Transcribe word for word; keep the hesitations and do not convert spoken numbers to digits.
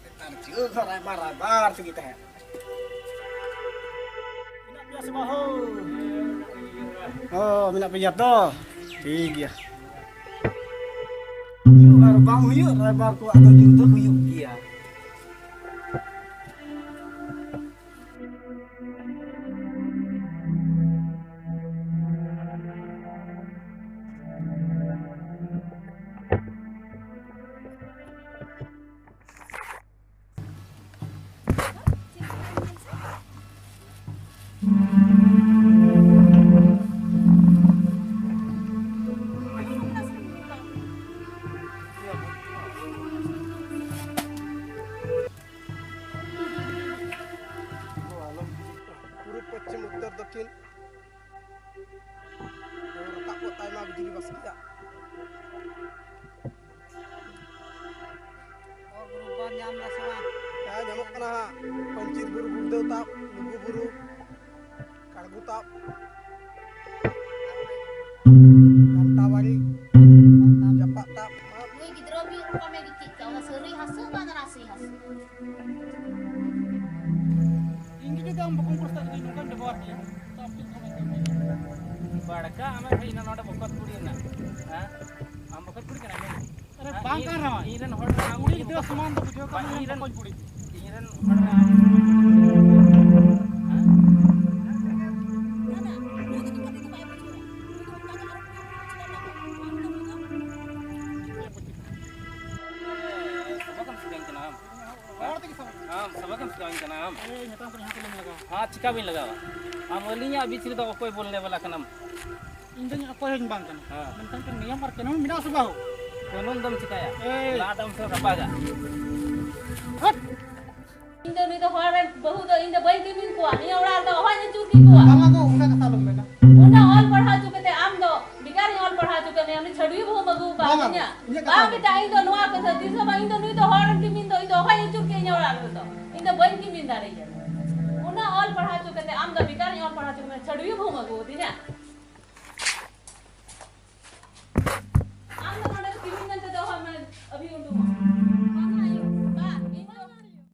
ᱱᱮᱛᱟᱨ ᱡᱩᱜᱽ ᱦᱚᱸ ᱨᱟᱭᱵᱟᱨ, ᱨᱟᱭᱵᱟᱨ ᱛᱮᱜᱮ ᱛᱟᱦᱮᱸ᱾ ᱢᱮᱱᱟᱜ ᱯᱮᱭᱟ ᱥᱮ ᱵᱟᱝ ᱦᱳ? ᱚ, ᱢᱮᱱᱟᱜ ᱯᱮᱭᱟ ᱛᱚ? ᱴᱷᱤᱠ ᱜᱮᱭᱟ᱾ ᱦᱩᱭᱩᱜ ᱟᱨ ᱵᱟᱝ ᱦᱩᱭᱩᱜ, ᱨᱟᱭᱵᱟᱨ ᱠᱚᱣᱟᱜ ᱫᱚ ᱡᱩᱜᱽ ᱫᱚ ᱦᱩᱭᱩᱜ ᱜᱮᱭᱟ᱾ ᱯᱩᱨᱩᱵ, ᱯᱚᱪᱷᱤᱢ, ᱩᱛᱛᱚᱨ, ᱫᱚᱠᱷᱤᱱ᱾ ᱨᱟᱠᱟᱵ ᱠᱚᱜ ᱛᱟᱭᱢᱟ ᱵᱤᱡᱽᱞᱤ ᱵᱟᱥᱠᱮᱭᱟᱜ᱾ ᱚ, ᱜᱩᱨᱩ ᱵᱟᱨ ᱧᱟᱢ ᱫᱟ ᱥᱮ ᱵᱟᱝ? ᱦᱮᱸ, ᱧᱟᱢᱚᱜ ᱠᱟᱱᱟ ᱦᱟᱸᱜ᱾ ᱯᱟᱹᱧᱪᱤᱛ ᱵᱩᱨᱩ, ᱜᱩᱲᱫᱟᱹᱣ ᱛᱟᱵ, ᱞᱩᱜᱩ ᱵᱩᱨᱩ, ᱠᱟᱲᱜᱩ ᱛᱟᱵ, ᱜᱷᱟᱱᱴᱟ ᱵᱟᱲᱤ, ᱡᱟᱯᱟᱜ ᱛᱟᱵ᱾ ᱱᱩᱭ ᱜᱤᱫᱽᱨᱟᱹ ᱢᱤᱫ ᱨᱚᱠᱚᱢᱮ ᱜᱤᱛᱤᱡ ᱠᱟᱜ, ᱚᱱᱟ ᱥᱟᱹᱨᱤ ᱦᱟᱹᱥᱩ ᱵᱟᱝ ᱨᱟᱥᱮ ᱦᱟᱹᱥᱩ᱾ ᱤᱧ ᱜᱮ ᱡᱩᱫᱤ ᱟᱢ ᱵᱚᱠᱚᱧ ᱠᱚ ᱥᱟᱞᱟᱜ ᱡᱩᱫᱤ ᱱᱚᱝᱠᱟᱧ ᱵᱮᱵᱚᱦᱟᱨ ᱠᱮᱭᱟ, ᱛᱚ ᱟᱢ ᱪᱮᱫ ᱞᱮᱠᱟᱢ ᱟᱹᱭᱠᱟᱹᱣ ᱠᱮᱭᱟ? ᱵᱟᱲᱠᱟ ᱟᱢᱮᱢ ᱦᱮᱡ ᱮᱱᱟ ᱱᱚᱰᱮ ᱵᱚᱠᱚᱛ ᱠᱩᱲᱤ ᱨᱮᱱᱟᱜ, ᱦᱮᱸ? ᱟᱢ ᱵᱚᱠᱚᱛ ᱠᱩᱲᱤ ᱠᱟᱱᱟᱢ, ᱦᱮᱸ? ᱟᱨᱮ, ᱦᱮᱸ, ᱵᱟᱝ ᱤᱧ, ᱠᱟᱱ ᱨᱮᱦᱚᱸ, ᱤᱧ ᱨᱮᱱ ᱦᱚᱲ ᱠᱟᱱᱟ, ᱠᱩᱲᱤ ᱟᱢ ᱜᱤᱫᱽᱨᱟᱹ ᱥᱚᱢᱟᱱ ᱫᱚ ᱵᱩᱡᱷᱟᱹᱣ ᱠᱟᱜ ᱵᱟᱝ, ᱢᱮ, ᱤᱧ ᱨᱮᱱ, ᱵᱚᱠᱚᱧ ᱠᱩᱲᱤ᱾ ᱤᱧ ᱨᱮᱱ ᱦᱚᱲ ᱠᱟᱱᱟ, ᱟᱢ ᱵᱚᱠᱚᱛ ᱠᱩᱲᱤ᱾ ᱦᱮᱸ? ᱥᱚᱵᱚᱠ ᱮᱢ ᱥᱤᱠᱟᱹᱧ ᱠᱟᱱᱟ ᱟᱢ? ᱦᱚᱲ ᱛᱮᱜᱮ ᱥᱟᱵ᱾ ᱟᱢ ᱥᱚᱵᱚᱠ ᱮᱢ ᱥᱤᱠᱟᱹᱧ ᱠᱟᱱᱟ ᱟᱢ? ᱮᱭ, ᱢᱮᱛᱟᱢ ᱠᱟᱹᱱᱟᱹᱧ, ᱦᱟᱛ ᱟᱞᱚᱢ ᱞᱟᱜᱟᱣᱟ᱾ ᱦᱮᱸ, ᱪᱤᱠᱟ ᱵᱟᱹᱧ ᱞᱟᱜᱟᱣᱟ? ᱟᱢ ᱟᱹᱞᱤᱧᱟᱜ ᱵᱤᱪ ᱨᱮᱫᱚ ᱚᱠᱚᱭ ᱵᱚᱞᱚᱱᱮ ᱵᱟᱞᱟ ᱠᱟᱱᱟᱢ? ᱤᱧ ᱫᱚᱧ ᱚᱠᱚᱭ ᱦᱚᱸᱧ ᱵᱟᱝ ᱠᱟᱱᱟ᱾ ᱦᱮᱸ᱾ ᱢᱮᱱᱠᱷᱟᱱ ᱱᱤᱭᱚᱢ ᱟᱨ ᱠᱟᱹᱱᱩᱱ ᱢᱮᱱᱟᱜᱼᱟ ᱥᱮ ᱵᱟᱹᱦᱩ? ᱠᱟᱹᱱᱩᱱ ᱫᱚᱢ ᱪᱤᱠᱟᱹᱭᱟ? ᱮᱭ᱾ ᱞᱟᱫ ᱟᱢ ᱥᱮ ᱨᱟᱯᱟᱜᱟ? ᱦᱟᱴ! ᱤᱧ ᱫᱚ ᱱᱩᱭ ᱫᱚ ᱦᱚᱲ ᱨᱮᱱ ᱵᱟᱹᱦᱩ ᱫᱚ ᱤᱧ ᱫᱚ ᱵᱟᱹᱧ ᱠᱟᱹᱢᱤᱱ ᱠᱚᱣᱟ᱾ ᱱᱤᱭᱟᱹ ᱚᱲᱟᱜ ᱨᱮᱫᱚ ᱚᱦᱚᱧ ᱟᱹᱪᱩᱨ ᱠᱮᱠᱚᱣᱟ᱾ ᱵᱟᱝᱟ ᱜᱚ, ᱚᱱᱟ ᱠᱟᱛᱷᱟ ᱟᱞᱚᱢ ᱢᱮᱱᱟ᱾ ᱩᱱᱟᱹᱜ ᱚᱞ ᱯᱟᱲᱦᱟᱣ ᱦᱚᱪᱚ ᱠᱟᱛᱮ ᱟᱢ ᱫᱚ ᱵᱮᱠᱟᱨᱤᱧ ᱚᱞ ᱯᱟᱲᱦᱟᱣ ᱦᱚᱪᱚ ᱠᱮᱫ ᱢᱮᱭᱟ, ᱩᱱᱤ ᱪᱷᱟᱹᱰᱣᱤ ᱵᱟᱹᱦᱩᱢ ᱟᱹᱜᱩ ᱟᱠᱟᱫ ᱵᱟᱝᱟ, ᱛᱤᱧᱟ᱾ ᱤᱧᱟᱹᱜ ᱠᱟᱛᱷᱟ ᱵᱟᱝ ᱟᱞᱚᱢ ᱵᱮᱴᱟ, ᱤᱧ ᱫᱚ ᱱᱚᱣᱟ ᱠᱟᱛᱷᱟ ᱛᱤᱥ ᱦᱚᱸ ᱵᱟᱝ, ᱤᱧ ᱫᱚ ᱱᱩᱭ ᱫᱚ ᱦᱚᱲ ᱨᱮᱱ ᱠᱟᱹᱢᱤᱱ ᱫᱚ ᱤᱧ ᱫᱚ ᱚᱦᱚᱧ ᱟᱹᱪᱩᱨ ᱠᱮᱭᱟ ᱤᱧᱟᱹᱜ ᱚᱲᱟᱜ ᱨᱮᱫᱚ᱾ ᱤᱧ ᱫᱚ ᱵᱟᱹᱧ ᱠᱟᱹᱢᱤᱱ ᱫᱟᱲᱮᱭᱟᱜᱼᱟ᱾ ᱩᱱᱟᱹᱜ ᱚᱞ ᱯᱟᱲᱦᱟᱣ ᱦᱚᱪᱚ ᱠᱟᱛᱮ ᱟᱢ ᱫᱚ ᱵᱮᱠᱟᱨᱤᱧ ᱚᱞ ᱯᱟᱲᱦᱟᱣ ᱦᱚᱪᱚ ᱠᱮᱫ ᱢᱮᱭᱟ, ᱪᱷᱟᱹᱰᱣᱤ ᱵᱟᱹᱦᱩᱢ ᱟᱹᱜᱩ ᱟᱹᱫᱤᱧᱟ᱾